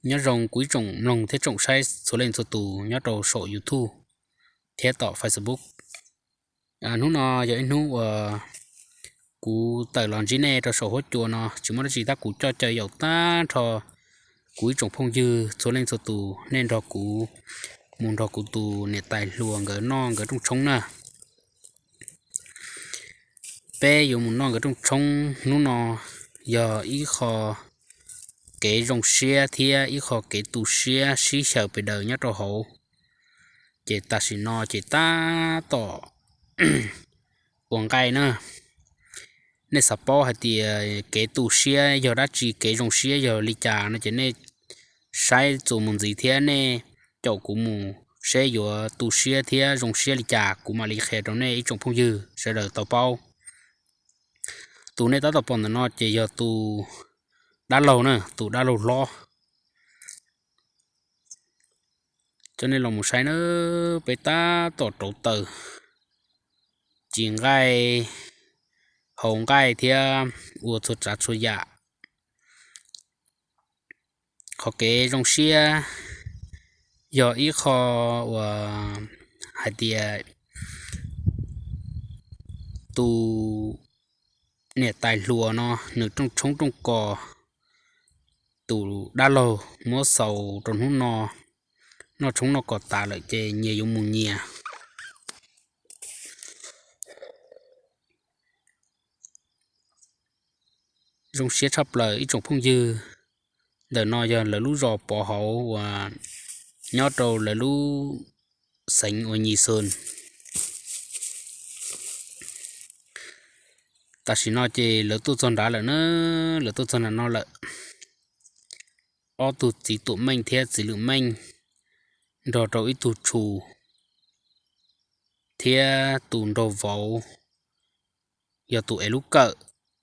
Nyob zoo kuv ib tsoom mloog thiab tsoom saib txhua leej txhua tus nyob rau saum YouTube thiab tom Facebook. Hnub no yog ib hnub uas kuv tawm los ntsib nej rau saum huab cua no tsis muaj dab tsi tab kuv coj caw yaum tag nrho kuv ib tsoom phooj ywg txhua leej txhua tus nej nrog kuv mus nrog kuv tus niam tais hluas nkawd noj nkawd rooj tshoob na. Peb yuav mus noj nkawd rooj tshoob hnub no yog ib qho kev zoo siab thiab ib qho kev tu siab sib xyaw pes daws nyob rau hauv. Ces tam sim no ces tab tom ua nqaij na. Nej xav paub hais tias kev tu siab yog dab tsi, kev zoo siab yog li cas no ces nej saib txuas mus ntxiv thiab nej caum kuv mus seb yuav tu siab thiab zoo siab li cas kuv mam li qhia rau nej ib tsoom phooj ywg sawv daws tau paub. Tus nej tab tom pom ntawm no ces yog tus dab laug na, tus dab laug hlob. Coj nej los mus saib na, peb tab tom rauv taws, ci nqaij, hau nqaij thiab ua txhua tsav txhua yam. Qhov kev zoo siab yog ib qho uas hais tias tus niam tais hluas no nws rooj tshoob rooj kos, tus dab laug muab xaus rau hnub no, noj tshoob noj kos tas lawm ces nyias yuav mus nyias. Zoo siab tshaj plaws ib tsoom phooj ywg. Ntawm no yog lawv lub zos Pov Hauv uas nyob rau lawv lub xeev uas Nyis Xoos. Tam sim no ces lawv tuaj txog nrad lawm na, lawv tuaj txog nram no lawm. Ob tug txiv Tuam Meej thiab txiv Lwm Meej nrog rau ib tug tshus thiab tus nraug vauv yog tus ev lub kawm,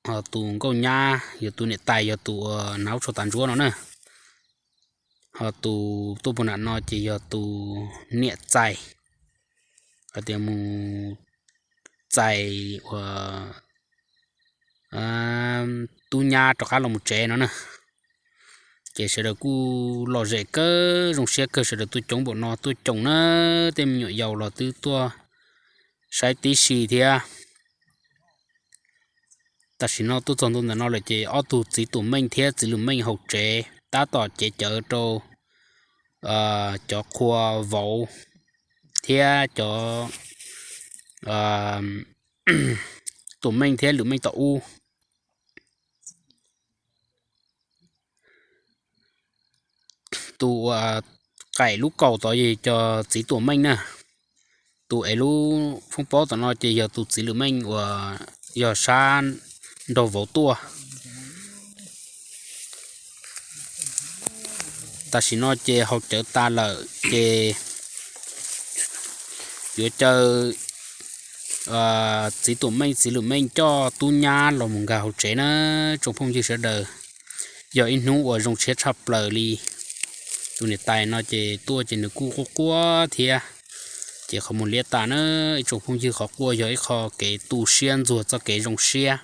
ho tus nkauj nyab yog tus niam tais yog tus uas hnav tsho tas ntsuab no na, ho tus tuaj puag nram no ces yog tus niam txais, hais tias mus txais uas tub nyab rov qab los mus tsev no na. Ces sawv daws kuj lom zem kawg, zoo siab kawg, sawv daws tuaj coob npaum no tuaj coom na, tej me nyuam yaus los twb tuaj saib tib si thiab. Tam sim no tuaj txog ntua ntawm no lawm ces ob tug txiv Tuam Meej thiab txiv Lwm Meej hauv tsev tab tom cev cawv rau cov qhua vauv thiab cov Tuam Meej thiab Lwm Meej tom ub. Tus uas qaim lub kaus tod yog cov txiv Tuam Meej na. Tus ev lub foob pob tom no ces yog tus txiv Lwm Meej uas yog sab nraug vauv tuaj. Tam sim no ces haus cawv tas lawm ces yuav caw txiv Tuam Meej txiv Lwm Meej coj tub nyab los mus nkag hauv tsev na. Tsoom phooj ywg sawv daws, yog ib hnub uas zoo siab tshaj plaws li. Tus niam tais no ces tuaj ces nws kuj quaj quaj thiab, ces qhov muag liab tas na. Ib tsoom phooj ywg, qhov quaj yog ib qho kev tu siab ntxuag txoj kev zoo siab.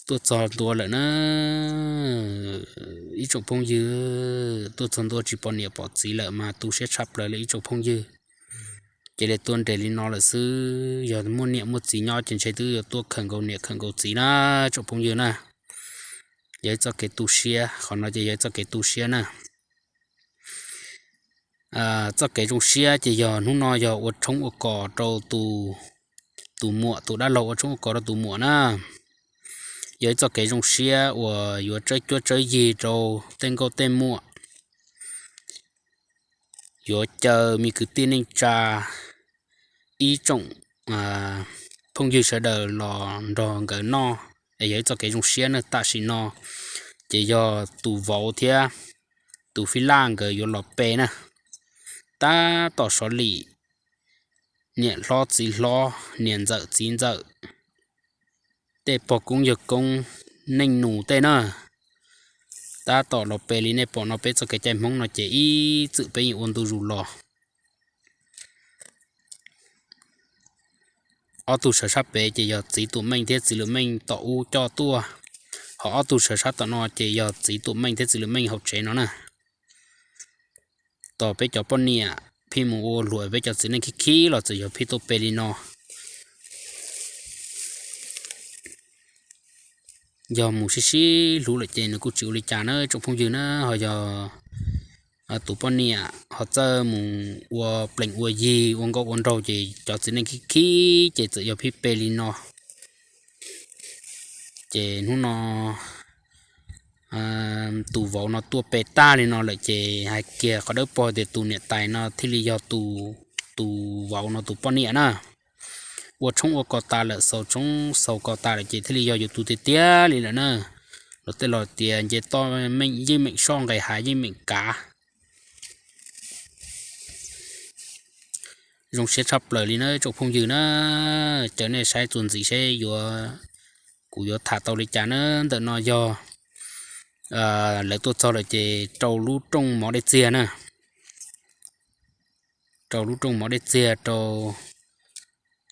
Tuaj txog ntua lawm na ib tsoom phooj ywg, tuaj txog ntua tsis pom niam pom txiv lawm mas tu siab tshaj plaws li ib tsoom phooj ywg. Ces li tuaj nres li no lawm xwb, yog muaj niam muaj txiv nyob ces ntshe twb yuav tuaj khawm nkaus niam khawm nkaus txiv na tsoom phooj ywg na. Yog ib txoj kev tu siab, qhov no ces yog ib txoj kev tu siab na. Txoj kev zoo siab ces yog hnub no yog ua tshoob ua kos rau tus muam, tus dab laug ua tshoob ua kos rau tus muam na. Yog ib txoj kev zoo siab uas yuav tsawb cuab tsawb yig rau tej nkauj tej muam, yuav caw me kwv tij neej tsa, ib tsoom phooj ywg sawv daws los nrog nkawd noj, es yog ib txoj kev zoo siab na. Tam sim no ces yog tus vauv thiab tus fij laj nkawd yuav los pe na. Tab tom sov lim niam hlob txiv hlob, niam ntxawm txiv ntxawm, tej pog koob yawg koob, neej nus tej na. Tab tom los pe li nej pom no, peb txoj kev cai Hmoob no ces ib txwm peb yeej ua ntu zus los. Ob tug sawv sab pem ces yog txiv Tuam Meej thiab txiv Lwm Meej tom ub coj tuaj, ho ob tug sawv sab tom no ces yog txiv Tuam Meej thiab txiv Lwm Meej hauv tsev no na. tos peb cov poj niam phij mus ua luam, peb cov txiv neej khib khib los txawm yog phij tuaj pe li no. Yog mus sib sib hlub lawm ces nws kuj tsis ua li cas na tsoom phooj ywg na. Ho yog tus poj niam ho txawj mus ua plees ua yig ua nkauj ua nraug ces cov txiv neej khib khib ces txawm yog phij pe li no. Ces hnub no tus vauv no tuaj pe tag li no lawm ces hais kiag qhov dawb paug tias tus niam tais no thiaj li yog tus vauv no tus poj niam na. Ua tshoob ua kos tas lawm, xaus tshoob xaus kos tas lawm ces thiaj li yog yus tus tiag tiag li lawm na. Luag tej laus tias nce toj yeej meem soj, nqes hav yeej meem kav. Zoo siab tshaj plaws li na tsoom phooj ywg na. Caw nej saib txuas ntxiv seb yuav, kuv yuav tham tau li cas na. Ntawm no yog lawv tuaj txog lawm ces rau lub rooj mov dej txiag na. Rau lub rooj mov dej txiag rau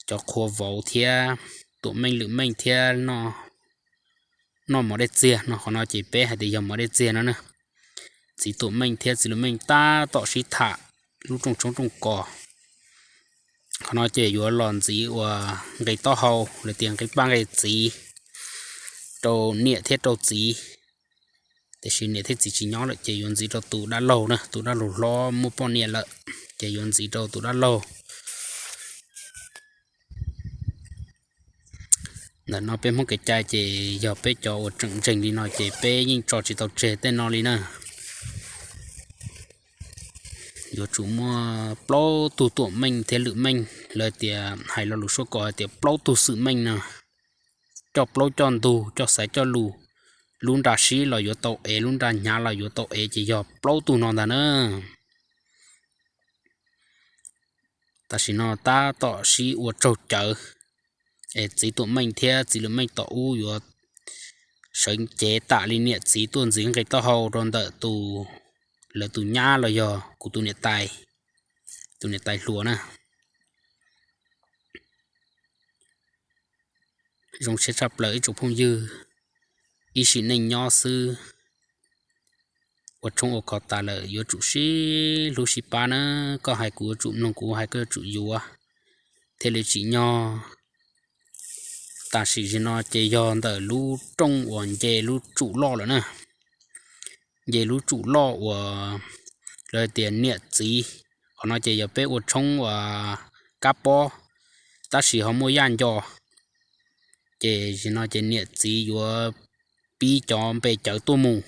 cov qhua vauv thiab Tuam Meej Lwm Meej thiab noj mov dej txiag no. Qhov no ces peb hais tias yog mov dej txiag no na. Txiv Tuam Meej thiab txiv Lwm Meej tab tom sib tham lub rooj tshoob rooj kos. Qhov no ces yuav los ntxiv uas nqe taub hau los tias nqe paj nqe txiv rau niam thiab rau txiv. Tiam sis niam thiab txiv tsis nyob lawm ces yuav ntxiv rau tus dab laug na, tus dab laug hlob muaj poj niam lawm ces yuav ntxiv rau tus dab laug. Ntawm no peb Hmoob kev cai ces yog peb cov uas tseem ntseeg li no ces peb yeej tso tsis tau tseg tej no li na. Yuav tsum muaj plaub tug Tuam Meej thiab Lwm Meej, lawv tias hais lo lus suab kos hais tias plaub tug xwm meej no, coj plaub coj ntug, coj xaiv coj lus, lub nra sib los yuav tau ev, lub nra hnyav los yuav tau ev, ces yog plaub tug no ntag na. Tam sim no tab tom sib ua tsaug cawv es txiv Tuam Meej thiab txiv Lwm Meej tom ub yuav sawv cev tam li niam txiv tuaj ntxiv nqe taub hau rau ntawm tus, lawv tus nyab los yog kuv tus niam tais, tus niam tais hluas na. Zoo siab tshaj plaws ib tsoom phooj ywg, ib sim neej nyob xwb, ua tshoob ua kos tas lawm yuav tsum sib hlub sib pab na. Koj hais kuv yuav tsum mloog, kuv hais koj yuav tsum yuav, thiaj li tsim nyog. Tam sim no ces yog ntawm lub rooj uas nce lub tsum loj lawm na. Nce lub tsum loj uas lawv tias niam txiv, qhov no ces yog peb ua tshoob uas kab pob, tab sis ho muaj yaj nco. Ces no ces niam txiv yuav pib cov npe cawv tuaj mus.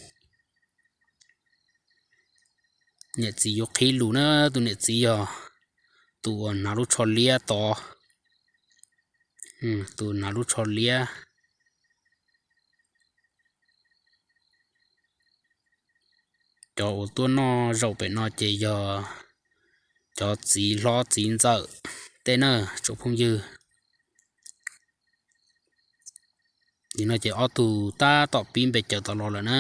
Niam txiv yuav qhib lus na, tus niam txiv yog tus uas hnav lub tsho liab tod, tus hnav lub tsho liab. Cov uas tuaj noj zaum pem no ces yog cov txiv hlob txiv ntxawm tej na tsoom phooj ywg. Nim no ces ob tug tab tom pib npe cawv tod los lawm na.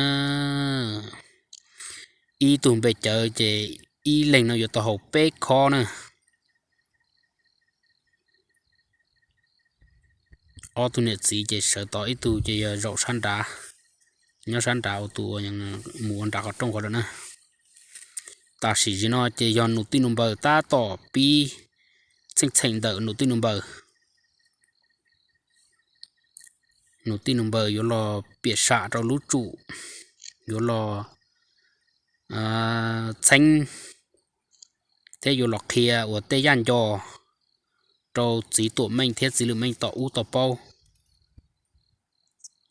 Ib tug npe cawv ces ib leeg no yuav tau haus peb khob na. Ob tug niam txiv ces sawv tod, ib tug ces yog zaum sab nrad, nyob sab nrad ua tus mus ua nrad qhov rooj qhov lawm na. Tam sim no ces yog nus tij nus npaws tab tom pib txheej txheem ntawm nus tij nus npaws. Nus tij nus npaws yuav los piam sam rau lub tsum, yuav los txheeb thiab yuav los qhia uas tej yaj nco rau txiv Tuam Meej thiab txiv Lwm Meej tom ub tau paub.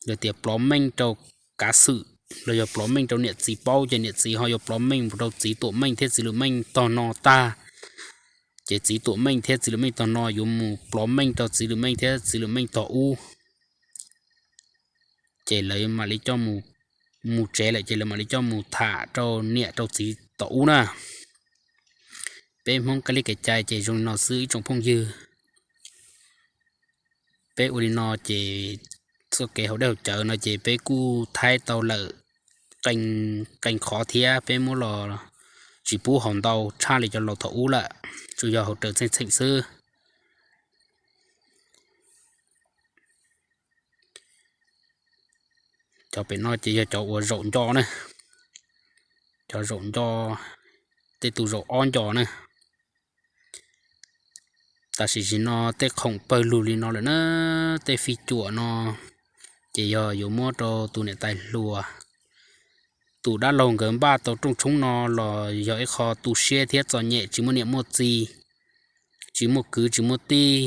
Yog tias plov meej rau kav xwm los yog plov meej rau niam txiv paub ces niam txiv ho yuav plov meej mus rau txiv Tuam Meej thiab txiv Lwm Meej tog no tag, ces txiv Tuam Meej thiab txiv Lwm Meej tog no yuav mus plov meej rau txiv Lwm Meej thiab txiv Lwm Meej tog ub. Ces lawv mam li coj mus, mus tsev lawm ces lawv mam li coj mus tham rau niam rau txiv tom ub na. Peb Hmoob kab li kev cai ces zoo li no xwb ib tsoom phooj ywg. Peb ua li no ces txoj kev haus dej haus cawv no ces peb kuj thaij tau lawm qee qhov thiab, peb muab los tsis pub haus ntau tshaj li cov laus thaum ub lawm, tsuas yog haus raws txheej txheem xwb. Cov pem no ces yog cov uas zaum nco na, cov zaum nco. tej tus zaum ob ncos na. Tam sim no tej khoom pawg lug li no lawm na, tej fij cuam no ces yog yuav muab rau tus niam tais hluas. Tus dab laug nkawd npaj tau rooj tshoob no los yog ib qho tu siab thiab txom nyem, tsis muaj niam muaj txiv, tsis muaj kwv tsis muaj tij.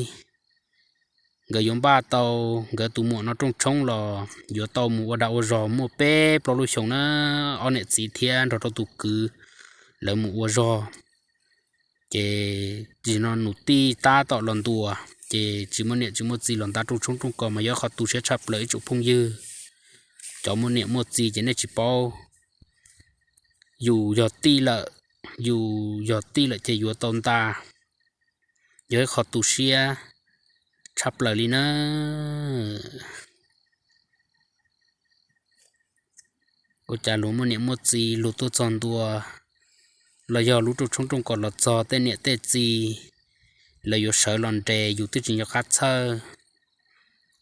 Nkawd yuav npaj tau nkawd tus muam no rooj tshoob los yuav tau mus ua dag ua zog muaj peb plaub lub xyoos na, ob niam txiv thiab nrog rau tus kwv lawv mus ua zog. Ces tsis no nus tij tab tom los ntuas, ces tsis muaj niam tsis muaj txiv los nta rooj tshoob rooj kos mas yog qhov tu siab tshaj plaws ib tsoom phooj ywg. Cov muaj niam muaj txiv ces nej tsis paub, yus yog tij lawm, yus yog tij lawm ces yuav tau nta, yog ib qho tu siab tshaj plaws li na. Ua cas luag muaj niam muaj txiv luag tuaj txog ntua los yog lub rooj tshoob rooj kos los txog tej niam tej txiv lawv yuav sawv los nres yus twb tsis nco qab txhawj.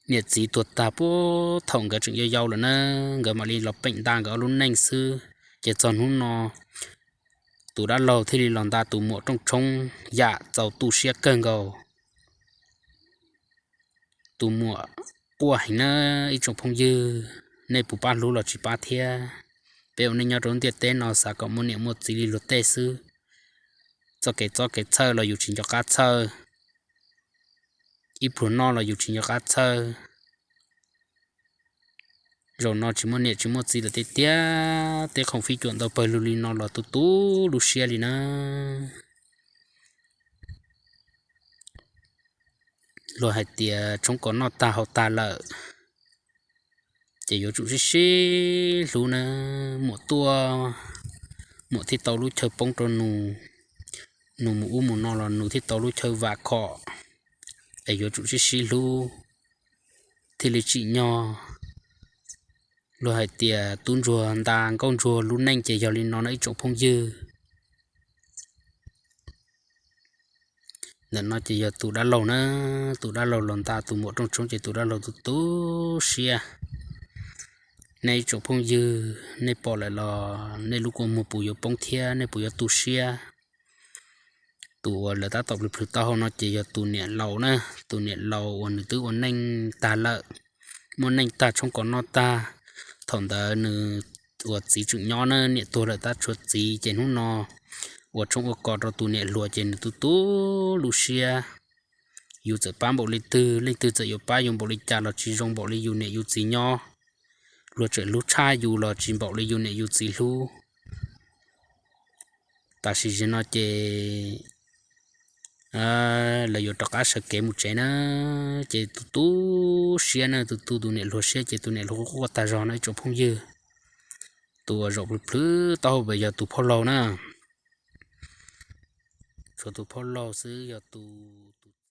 Niam txiv tuag tag puag thaum nkawd tseem yau yau lawm na, nkawd mam li los peem nta nkawd ob lub neej xwb, ces txog hnub no tus dab laug thiaj li los nta tus muam rooj tshoob yam txaus tu siab kawg nkaus. Tus muam quaj heev na ib tsoom phooj ywg, nej puas pab hlub los tsis pab thiab. Peb ua neej nyob rau ntiaj teb no xav kom muaj niam muaj txiv li luag tej xwb. Txoj kev txob kev txhawj los yus tsis nco qab txhawj, ib pluag noj los yus tsis nco qab txhawj. Zaum no tsis muaj niam tsis muaj txiv lawm tiag tiag, tej khoom fij cuam ntau pawg lug li no los tu tu lub siab li na. Luag hais tias tshoob kos noj tag haus tag lawm, ces yuav tsum sib sib hlub na. Muam tuaj, muam thiaj tau lub chaw poob rau nus, nus mus ub mus no los nus thiaj tau lub chaw vam khom, es yuav tsum sib sib hlub thiaj li tsim nyog. Luag hais tias tub ntsuag nta nkauj ntsuag lub neej ces yog li no no ib tsoom phooj ywg. Ntawm no ces yog tus dab laug na, tus dab laug los nta tus muam rooj tshoob ces tus dab laug tu tu siab. Nej ib tsoom phooj ywg, nej pom lawm los nej lub kua muag puas yuav poob thiab nej puas yuav tu siab? Tus uas lawv tab tom plhws plhws taub hau no ces yog tus niam laus na, tus niam laus uas nws twb ua neej tag lawm, muaj neej tag tshoob kos noj tag. Thaum ntawd nws uas txiv tseem nyob na, niam tuag lawm tab tshuav txiv, ces hnub no ua tshoob ua kos rau tus niam hluas ces nws tu tu lub siab. Yus txawm pab npaum li twg, leej twg txawm yuav pab yus npaum li cas los tsis zoo npaum li yus niam yus txiv nyob. Luag tseem hlub tshaj yus los tsis npaum li yus niam yus txiv hlub. Tam sim no ces lawv yuav rov qab sawv kev mus tsev na, ces tu tu siab na, tu tu tus niam hluas siab ces tus niam hluas quaj quaj tag zog no ib tsoom phooj ywg. Tus uas zaum plhws plhws taub hau pem yog tus phauj laug na, tshuav tus phauj laug xwb yog tus